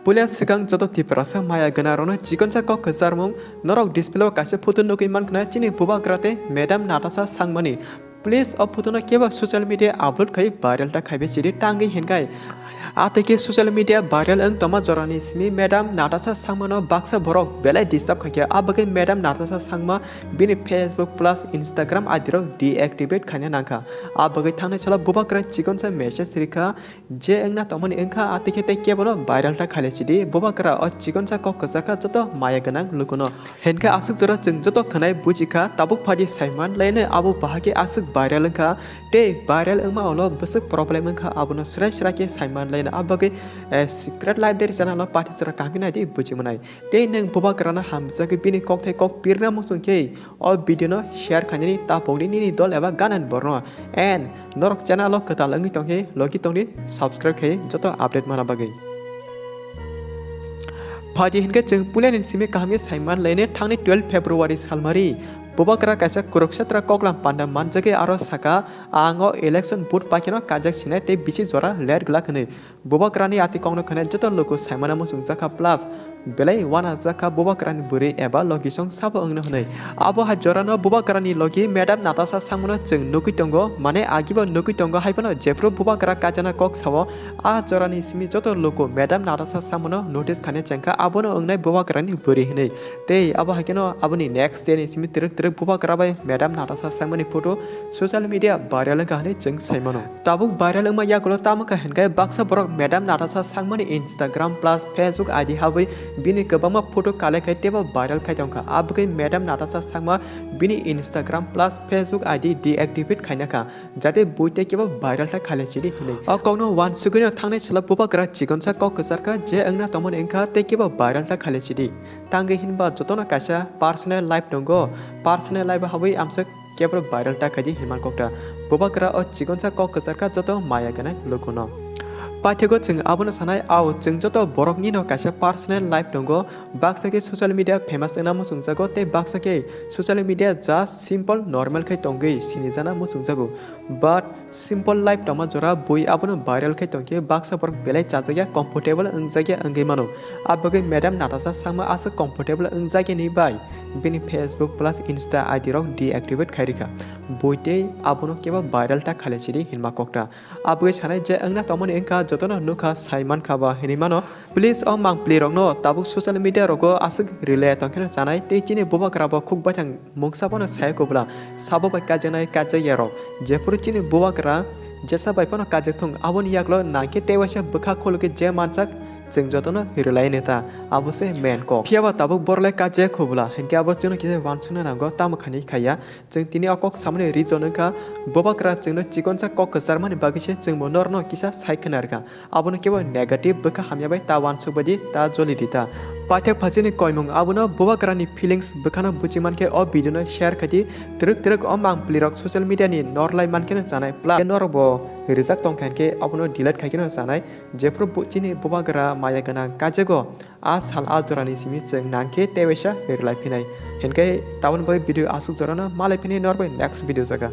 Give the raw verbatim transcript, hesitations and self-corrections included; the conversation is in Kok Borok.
Puila swkang joto Tiprasa maya gwnangrokno chikonsa kok kwcharmung, norok display o kaisa photo nugwi mankha chini bubagra tei Madam Natasha Sangmani. Please o photo no kebo social media upload khai viral ta khaibe chidi tangwi hinkai. Atwike social media viral wng tongma jorani simi Madam Natasha Sangmano baksa borok belai disturb khaikha. Abagwi Madam Natasha Sangma bini Facebook plus Instagram I D rok deactivate khaina nangkha. Abagwi thangnai salo bubagra chikonsa message rikha, je wngna tongmani wngkha, atwike tei kebono viral ta khaile chidi. Bubagra o chikonsa kok kwchakha joto maya gwnang lukuno. Hinkhe aswk jora chwng joto khwnai bujikha, tabuk phadi saiman laino abo bahai khe aswk viral wngkha. Tei viral wngma ulo bwswk problem wngkha, abono srai srai khe saiman laino. Abagwi, eh, Secret Library channel o pathi jora kaham khe naidi bujimanai. Tei nwng bubagrano hamjagwi bini kokthai kok pirna muchung khe o video no share khainani tapokdi nini dol eba ganani borno. And norok channel o kwtal wngwi tongkhe logi tongdi subscribe khai joto update mana bagwi. Phadi hinkhe chwng puilani simi kaham khe saiman laini thangni twelve February salmari bubagra kaisa Kurukshetra koklam panda manjagwi aro saka, "Ang o election vote paikheno kajak sinai tei bisi jora ler glak," hwnwi. Bubagrani ati kokno khwnai joto luku saimano muchungjakha plus belai uanajakha bubagrani bwrwi eba logisong sabo wngno hwnwi. Abo hai jorano bubagrani logi Madam Natasha Sangmano chwng nugwi tongo, mane agibo nugwi tongo haiphano jephru bubagra kajana kok sao, a jorani simi joto luku Madam Natasha Sangmano notice khaina chengkha, abono wngnai bubagrani bwrwi hwnwi. Tei abo hai kheno aboni next day ni simi twrwk twrwk bubagra bai Madam Natasha Sangmani photo social media viral wngkha hwnwi chwng saimano. Tabuk viral wngma yagulo tamo kha hinkhe baksa borok Madam Natasha Sangmani Instagram plus Facebook I D habwi bini kwbangma photo collect khai teibo viral khai tongkha. Abagwi Madam Natasha Sangma bini Instagram plus Facebook I D deactivate khaina kha, jate bui tei kebo viral ta khaile chidi hwnwi. O kokno uansugwino thangnai salo bubagra chikonsa kok kwcharkha, je wngna tongmani wngkha tei kebo viral ta khaile chidi. Tangwi hinba jotono kaisa personal life tongo, personal life habwi amswk kebro viral ta khaidi hinman kokta. Bubagra o chikonsa kok kwcharkha joto maya gwnang lukuno. Paithego chwng abono sanai, ao chwng joto boroknino kaisa personal life tongo, baksa khe social media famous wngna muchungjago tei baksa khe social media just simple normal khe tongwi sinijana muchungjago. But simple life tongma jora bui abono viral khai tongkhe baksa borok belai chajakya, comfortable wngjakya wngwi mano. Abagwi Madam Natasha Sangma aswk comfortable wngjakya ni bai bini Facebook plus Insta I D rok deactivate khai rikha. Bui tei abono kebo viral ta khaile chidi hinma kokta. Abagwi sanai je wngna tongmani wngkha jotono nukha sai mankha ba hinwi mano. Please o mangpli rokno tabuk social media rogo aswk rwlai tongkheno chanai tei chini bubagra bo khuk baithang mungsa bono saya kubla sabo bai kaijaknai kaijakya rok. Jephuru chini bubagra jesa bai phano kaijak thung, aboni yaklo nangkhe tei waisa bwkha khulukhe je mansak chwng jotono rwlai neta, abo se main kok. Phiyaba tabuk borok le kaijak khubla hinkhe abo chwngno kisa uansukna nango, tamo khainai khaiya. Chwng tini o kok samani reason wngkha, bubagra chwngno chikonsa kok kwcharmani bagwi se chwngbo norokno kisa sai khna rwkha. Abono kebo negative bwkha hamya bai ta uansuk baidi ta joli di ta. Paithak phasini koimung abono bubagrani feelings bwkhano buchi mankhe o video no share khaidi, twrwk twrwk o mangpli rok social media ni norlai mankheno chanai plus norok bo rijak tongkha hinkhe abono delete khaikhe no chanai. Jephuru bu-, chini bubagra maya gwnang kaijago, a sal a jorani simi chwng nangkhe tei waisa rwlai phinai. Hinkhe taboni bagwi video aswk jorano malai phini norbai next video jaga.